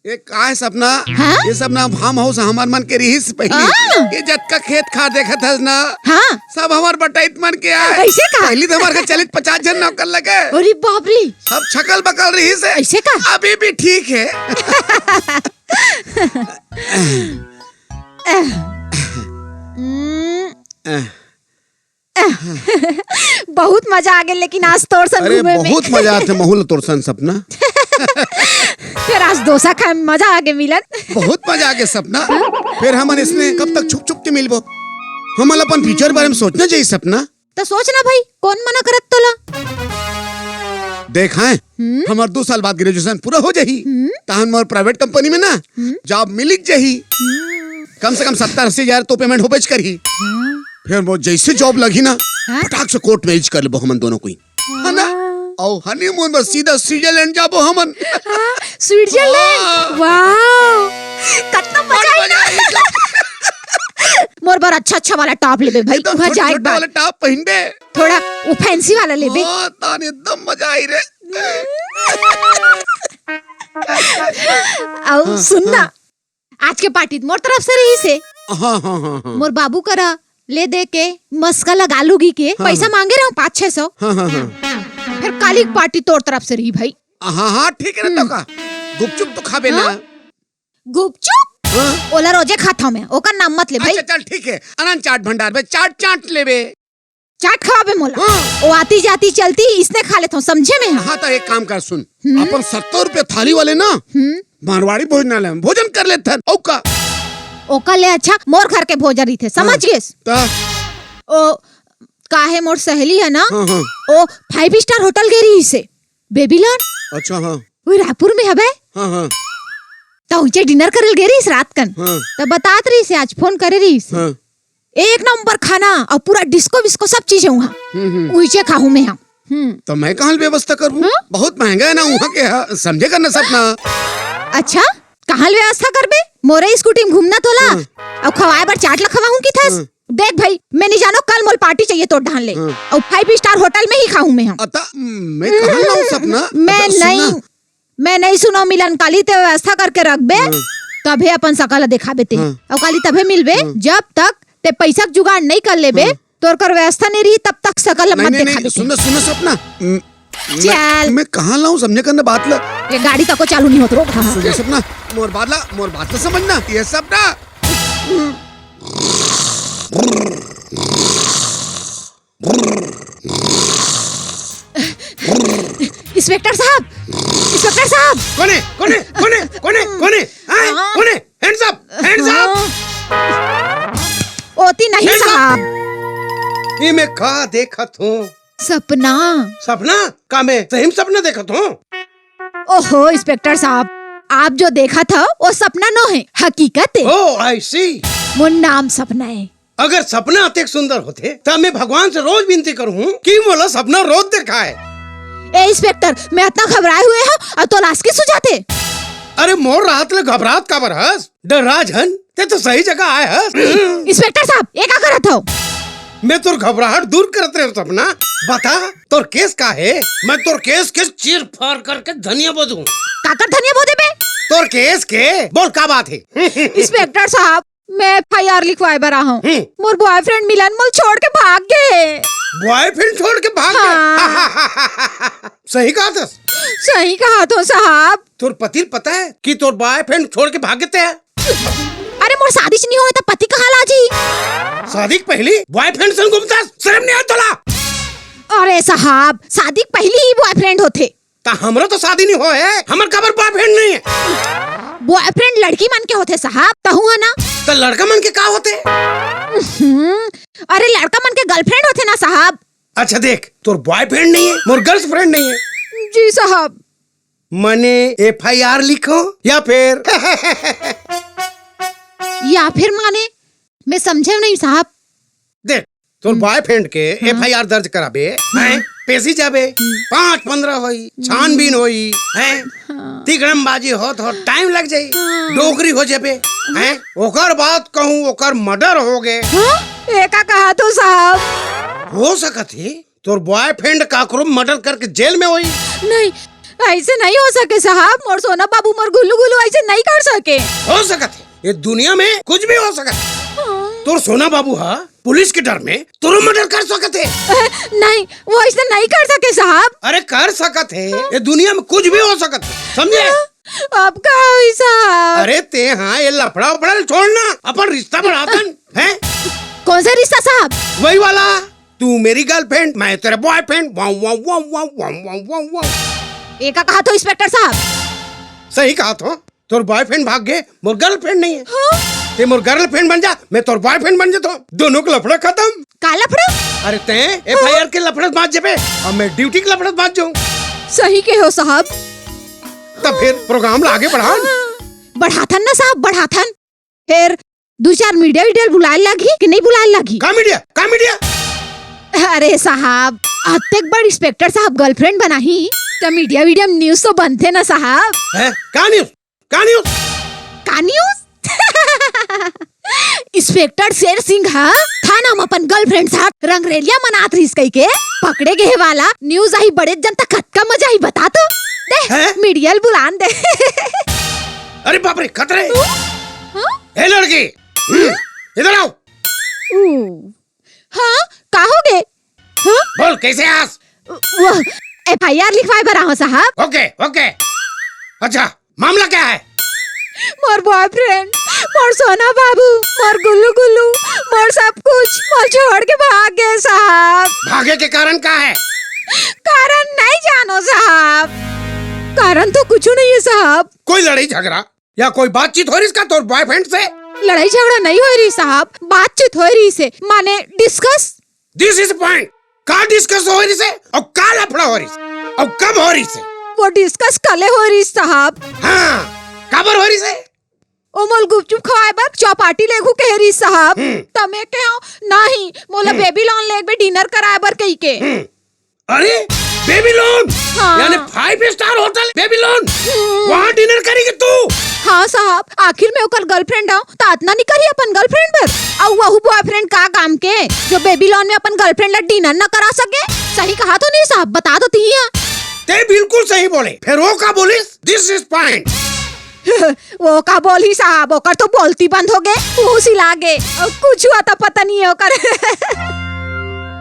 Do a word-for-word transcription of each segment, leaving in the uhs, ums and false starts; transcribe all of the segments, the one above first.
ये का हे सपना? हाँ? ये सब ना farm house हमर मन के रिहिस पहिली। हाँ। ये जतका खेत खार देखत हस ना, हाँ। सब हमर बटईत मन के आय। अइसे का? पहिली तो हमर घर चलित पचास झन नौकर लगे। अरे बाप रे। सब छकल बकल रिहिस हे। अइसे का? अभी भी ठीक हे। हम्म। बहुत मजा आ गेल, लेकिन आज तोर संग अरे, घूमे में। बहुत मजा आथे महू ल तोर संग सपना। फेर आज डोसा खाए में मजा आ गे मिलन। बहुत मजा आ गे सपना। फेर हमन इसने कब तक छुप छुप के मिलबो? हमन ल अपन future बारे में सोचना चाहिए सपना। त सोच ना भाई, कोन मना करत तोला? देख, हैं, हम्म? हमर दू साल बाद graduation पूरा हो जाही। हम्म? तहन मोर private company में ना हम्म? job मिल जाही। हम्म। कम से कम सत्तर अस्सी हजार तो payment होबेच करही। हम्म। फेर वो जइसे job लगही ना, हाँ? फटाक से court marriage कर लेबो हमन दोनों कोई, है ना? हाँ। अउ honeymoon बर सीधा Switzerland जाबो हमन। हाँ, Switzerland। हाँ। Wow, कतना मजा आही ना। मोर बर अच्छा अच्छा वाला top लेबे भाई, एकदम उहाँ छोटे जाए छोटे वाला top पहिनबे। थोड़ा वो fancy वाला लेबे। हाँ, तान एकदम मजा आही रे। अउ हाँ, सुन ना, हाँ। आज के party मोर तरफ से रहिस हे। हाँ, हाँ, हाँ, हाँ। मोर बाबू करा ले दे के मस्का लगा लूगी के हाँ, पैसा हाँ। मांगे रहे पाँच छह सौ। हाँ, हाँ, हाँ। फेर काली के party तोर तरफ से रही भाई। हाँ, हाँ, ठीक हे ना, तो हम्म। का? गुपचुप तो खाबे ना। हाँ? गुपचुप? हाँ। ओला रोजे खाता हूँ मैं, ओकर नाम मत ले भाई। अच्छा, चल ठीक हे, आनंद चाट भंडार में चाट चाट लेबे। चाट खवाबे मोला। हाँ। ओ आती जाती चलती इसने खा लेथव, समझे मैं? हाँ, त एक काम कर, सुन। हम्म। अपन सत्तर रुपया थाली वाले ना, हम्म। मारवाड़ी भोजनालय में भोजन कर लेथन, अउ का? ओकर ले अच्छा मोर घर के भोजन रहिथे, समझ हाँ। गेस? त? ओ, का हे, मोर सहेली हे ना, हाँ, हाँ। ओ five star hotel गे रहिस हे, Babylon। अच्छा, हाँ। वो रायपुर में हवे। हाँ, हाँ। त उइचे dinner करे ल गे रहिस रात कन। हाँ। त बतात रहिस हे, आज phone करे रहिस हे। हाँ। एक नंबर खाना अउ पूरा disco विस्को सब चीज हे उहाँ। हम्म, हम्म। उइचे खाहूँ मैं हा। हम्म। त मैं कहाँ ल व्यवस्था करहूँ? हाँ? बहुत महंगा हे ना उहाँ के हा, समझे कर ना सपना। अच्छा, कहाँ ल व्यवस्था करबे? मोरे scooty में घूमना तोला? हाँ। अउ खवाए बर चाट ल खवाहूँ किथस? हाँ। देख भाई, मैं नइ जानों, कल मोला party चाहिए तोर डहान ले। हाँ। अउ five star hotel में ही खाहूँ मैं हा। अता, मैं कहाँ लाऊँ सपना? मैं अता, सुन ना। नइ मैं नइ सुनों मिलन, काली ते व्यवस्था करके रखबे, हाँ। तभे अपन सकल ला देखाबे ते। हाँ। अउ काली तभे मिलबे, हाँ। जब तक ते पइसा के जुगाड़ नइ कर लेबे, हाँ। तोर कर व्यवस्था नइ रही, तब तक सकल ला नइ, मत नइ, देखाबे नइ, ते। सुन ना, सुन ना सपना। म-, चल। मैं, मैं कहाँ लाऊँ, समझे कर ना बात ला। ये गाड़ी तको चालू नइ होत, रोक। हाँ। सुन ना सपना, मोर बात ला, मोर बात ला समझ ना, ये सपना। Inspector साहब, Inspector साहब। कोन हे? कोन हे? कोन हे? कोन हे? कोन हे? हैं? हाँ। कोन हे? Hands up! Hands up! हाँ। ओती नहीं hands up! साहब। ये मैं का देखत हूँ? सपना। सपना? का मैं सही में सपना देखत हूँ? ओहो, Inspector साहब, आप जो देखत हव, वो सपना नो हे, हकीकत हे। Oh, I see। मोर नाम सपना हे। अगर सपना अतेक सुंदर होथे, त मैं भगवान से रोज विनती करहूँ कि मोला सपना रोज देखाय। ए Inspector, मैं अतना घबराए हुए हँव अउ तोला अस के सुझाथे। अरे मोर रहत ले घबरात काबर हस? डर्रा झन, ते तो सही जगह आय हस। Inspector साहब, ये का करत हव? मैं तोर घबराहट दूर करत रहेंव सपना। बता, तोर case का हे? मैं तोर case के चीर फाड़ करके धनिया बो दूँ। काकर धनिया बो देबे? तोर case के, बोल का बात हे? Inspector साहब, मैं FIR लिखवाय बर आहँव। हम्म। मोर boyfriend मिलन मोला छोड़ के भाग गे। Boyfriend छोड़ के भाग गे? हाँ। सही कहत हस? सही कहत हँव साहब। तोर पति ल पता हे कि तोर boyfriend छोड़ के भाग गे ते? अरे मोर शादीच नइ होय त पति कहाँ ले आही? शादी के पहिली boyfriend संग घूमथस, शरम नइ आय तोला? अरे साहब, शादी के पहिली ही boyfriend होथे। त हमरो तो शादी नइ होय हे, हमर काबर boyfriend नइ हे? Boyfriend लड़की मन के होथे साहब, तहूँ हा ना। त लड़का मन के का होथे? हम्म, अरे लड़का मन के girlfriend होथे ना साहब। अच्छा देख, तोर boyfriend नइ हे, मोर girlfriend नइ हे। जी साहब। मने FIR लिखों या फिर? या फिर माने? मैं समझेंव नहीं साहब। देख, तोर हम्म। Boyfriend के हम्म। FIR दर्ज कराबे, हम्म। हैं? पेशी जाबे, हम्म। पाँच पन्द्रह होही, हम्म। छानबीन होही, हैं? हाँ। तिकड़मबाजी होत होत time लग जाही, हाँ। डोकरी हो जाबे, हाँ। हैं? ओकर बाद कहूँ ओकर murder हो गे। हाँ? ए का कहत हव साहब? हो सकत हे, तोर boyfriend काकरो murder करके जेल में होही। नहीं, ऐसे नहीं हो सके साहब, मोर सोना बाबू, मोर गुल्लू गुल्लू ऐसे नहीं कर सके। हो सकत हे, ये दुनिया में कुछ भी हो सकत हे। हाँ। तोर सोना बाबू हा पुलिस के डर में तोरो मर्डर कर सकत हे। अ, नहीं, वो ऐसे नहीं कर सके साहब। अरे कर सकत हे, ये दुनिया में कुछ भी हो सकत हे, समझे? हाँ, अब का होई साहब? अरे ते हाँ ये लफड़ा उफड़ा छोड़ना, अपन रिश्ता बढ़ाथन, हैं? कौन सा रिश्ता साहब? वही वाला, तू मेरी गर्लफ्रेंड, मैं तेरा बॉयफ्रेंड। Wow, wow, wow. ये का कहा थो इंस्पेक्टर साहब? सही कहा थो, तोर बॉयफ्रेंड भाग गए, मोर गर्लफ्रेंड नहीं है। हाँ? ते मोर गर्लफ्रेंड बन जा, मैं तोर बॉयफ्रेंड बन जाता हूँ, दोनों का लफड़ा खत्म। का लफड़ा? अरे ते एफआईआर के लफड़ा बांध जेबे, अब मैं ड्यूटी के लफड़ा बांध जाऊँ। सही कहे हो साहब। तब फिर प्रोग्राम ला आगे बढ़ान। हाँ, बढ़ाथन ना साहब, बढ़ाथन। फिर दू चार मीडिया वीडिया बुलाए लागही कि नहीं बुलाए लागही? का मीडिया? का मीडिया? अरे साहब, अतेक बड़ इंस्पेक्टर साहब गर्लफ्रेंड बनाही, त मीडिया वीडिया में न्यूज तो बनथे ना साहब। हैं? का न्यूज? का न्यूज? का न्यूज? इंस्पेक्टर शेर सिंह ह थाना म अपन गर्लफ्रेंड साथ रंगरेलिया मनात रहिस कहिके पकड़े गे हे वाला न्यूज आही, बड़े जनता कतका मजा आही बता तो। दे, हैं? मीडिया ल बुलान दे। अरे बाप रे, खतरे। हाँ? ए लड़की, हम्म, इधर आओ। ऊ, हाँ, का हो गे? हाँ? बोल, कैसे आस? वो एफआईआर लिखवाए बर आहो साहब। ओके, ओके। अच्छा, मामला क्या है? मोर बॉयफ्रेंड, मोर सोना बाबू, मोर गुल्लू गुल्लू, मोर सब कुछ, मोर छोड़ के भाग गए साहब। भागे के कारण का है? कारण नहीं जानो साहब, कारण तो कुछ नहीं है साहब। कोई लड़ाई झगड़ा या कोई बातचीत हो रही इसका तोर बॉयफ्रेंड से? लड़ाई झगड़ा नहीं हो रही साहब, बातचीत हो रही से, माने डिस्कस। दिस इज पॉइंट। का डिस्कस हो रही से और का लफड़ा हो रही से और कब हो रही से? वो डिस्कस कले हो रही साहब। हाँ, काबर हो रही से? ओ मोल गुपचुप खवाए बर चौपाटी लेगू कह रही साहब। हम्म। त मैं कहे नहीं, मोला हम्म। बेबी लोन लेके डिनर कराए बर कही के। हम्म। अरे, बेबी लोन? हाँ। यानी five star hotel baby lawn? हम्म। वहाँ डिनर करेगी तू? हाँ साहब, आखिर मैं ओकर गर्लफ्रेंड हूँ, त अतना नहीं करी अपन गर्लफ्रेंड बर। अउ वहू बॉयफ्रेंड का काम के, जो बेबी लोन में अपन गर्लफ्रेंड ला डिनर न करा सके? सही कहा तो नहीं साहब, बता तो तिही हा। ते बिल्कुल सही बोले। फिर वो का बोलिस? दिस इज पॉइंट। वो का बोलही साहब, ओकर तो बोलती बंद हो गे, मुंह सिला गे, अउ कुछ हुआ तो पता नहीं है ओकर।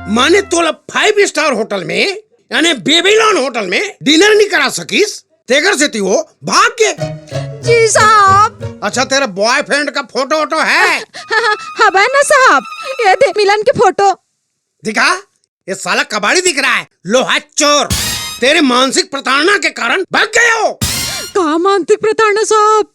माने तोला फाइव स्टार होटल में, यानी बेबीलोन होटल में डिनर नहीं करा सकिस, तेकर सेती वो भाग गे। जी साहब। अच्छा, तेरे बॉयफ्रेंड का फोटो वोटो है? हाँ, हाँ, हाँ, हबे ना साहब, ये दे मिलन के फोटो। दिखा, ये साला कबाड़ी दिख रहा है, लोहा चोर। तेरे मानसिक प्रताड़ना के कारण भाग गए हो। का मानसिक प्रताड़ना साहब?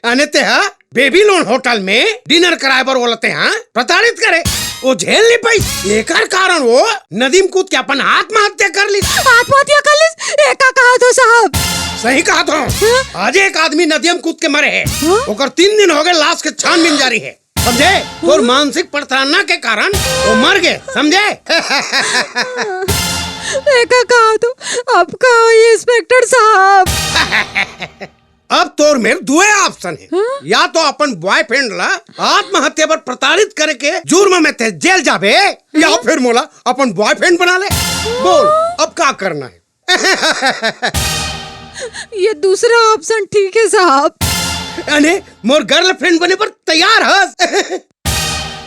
अने ते हा बेबीलोन होटल में डिनर कराए बर बोलते हा प्रताड़ित करे, वो झेल नहीं पाई। एकर कारण वो नदी में कूद के अपन आत्महत्या कर ली। आत्महत्या कर ली? एका कहा तो साहब? सही कहा तो। हाँ? आज एक आदमी नदिया में कूद के मरे है। हाँ? ओकर तीन दिन हो गए, लाश के छानबीन जारी है। समझे? तोर मानसिक प्रताड़ना के कारण वो मर गए, समझे? एका कहा तो, अब का होई इंस्पेक्टर साहब? अब तोर मेर दुए ऑप्शन है। हाँ? या तो अपन बॉयफ्रेंड ला आत्महत्या पर प्रताड़ित करे के जुर्म में ते जेल जाबे, या हाँ? फिर मोला अपन बॉयफ्रेंड बना ले। बोल, अब का करना है? ये दूसरा ऑप्शन ठीक है साहब। अने मोर गर्लफ्रेंड बने पर तैयार हस?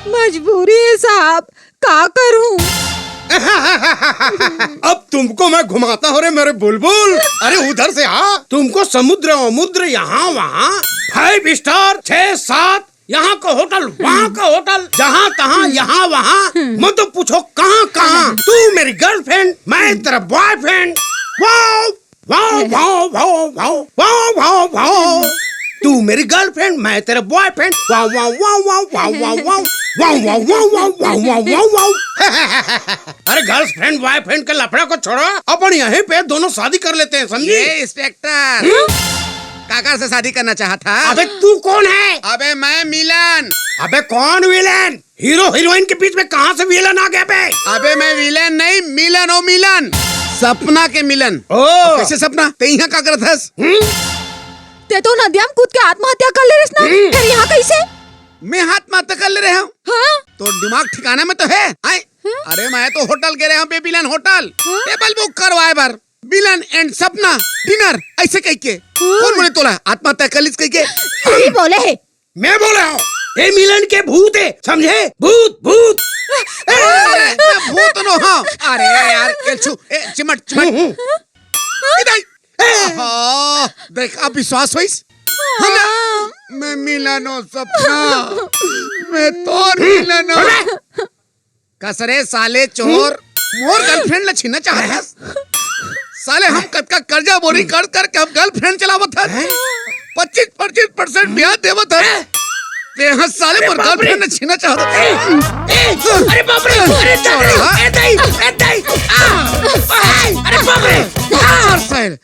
मजबूरी है साहब, का करूं? अब तुमको मैं घुमाता हूँ रे मेरे बुलबुल। अरे उधर से आ, तुमको समुद्र वमुद्र यहाँ वहाँ, फाइव स्टार, छह सात, यहाँ का होटल, वहाँ का होटल, जहाँ तहाँ, यहाँ वहाँ, मत तो पूछो कहाँ कहाँ। तू मेरी गर्लफ्रेंड, मैं तेरा boyfriend. Wow, wow, wow, wow. तू मेरी गर्लफ्रेंड, मैं तेरा बॉयफ्रेंड। Wow, wow, wow. अरे गर्लफ्रेंड बॉयफ्रेंड के लफड़ा को छोड़ो, अपन यहीं पे दोनों शादी कर लेते हैं, समझी? ये इंस्पेक्टर, काकर से शादी करना चाहता? अबे तू कौन है? अबे मैं मिलन। अबे कौन विलन? हीरो हीरोइन के बीच में कहाँ से विलन आ गया बे? अबे मैं विलन नहीं, मिलन, ओ मिलन, सपना के मिलन। ओ। कैसे सपना? ते यहाँ का करत हस? हम्म? ते तो नदिया में कूद के आत्महत्या कर ले रहिस ना, हम्म। फिर यहाँ कैसे? मैं आत्महत्या कर ले रहे हूँ? हाँ। तो दिमाग ठिकाना में तो है? आए? हाँ? अरे मैं तो होटल गे रहे हूँ, बेबीलोन होटल, हाँ? टेबल बुक करवाए बर। मिलन एंड सपना डिनर, ऐसे कह के। कौन बोले तोला आत्महत्या कर लिस कह के? अभी बोले है। मैं बोले हूँ, ये मिलन के भूत है, समझे? भूत, भूत। अरे, मैं भूत नो हूँ। अरे यार, केलछू, ए, चिमट, चिमट। हम्म, हम्म। इधर। ए। आहा, देख, अब विश्वास होइस? है ना? मैं मिलन हूँ सपना, मैं तोर मिलन हूँ। अरे! कस रे साले चोर, मोर गर्लफ्रेंड ला छीनना चाहत हस? साले हम कतका कर्जा बोरी कर कर के हम गर्लफ्रेंड चलावत हन। पच्चीस पच्चीस परसेंट ब्याज देवत हन। ते ह साले मोर गर्लफ्रेंड ला छीनना चाहत हस। ए, अरे बाप रे, अरे दादा, ए दाई, ए दाई, आ, आ, अरे बाप रे, आ, साले।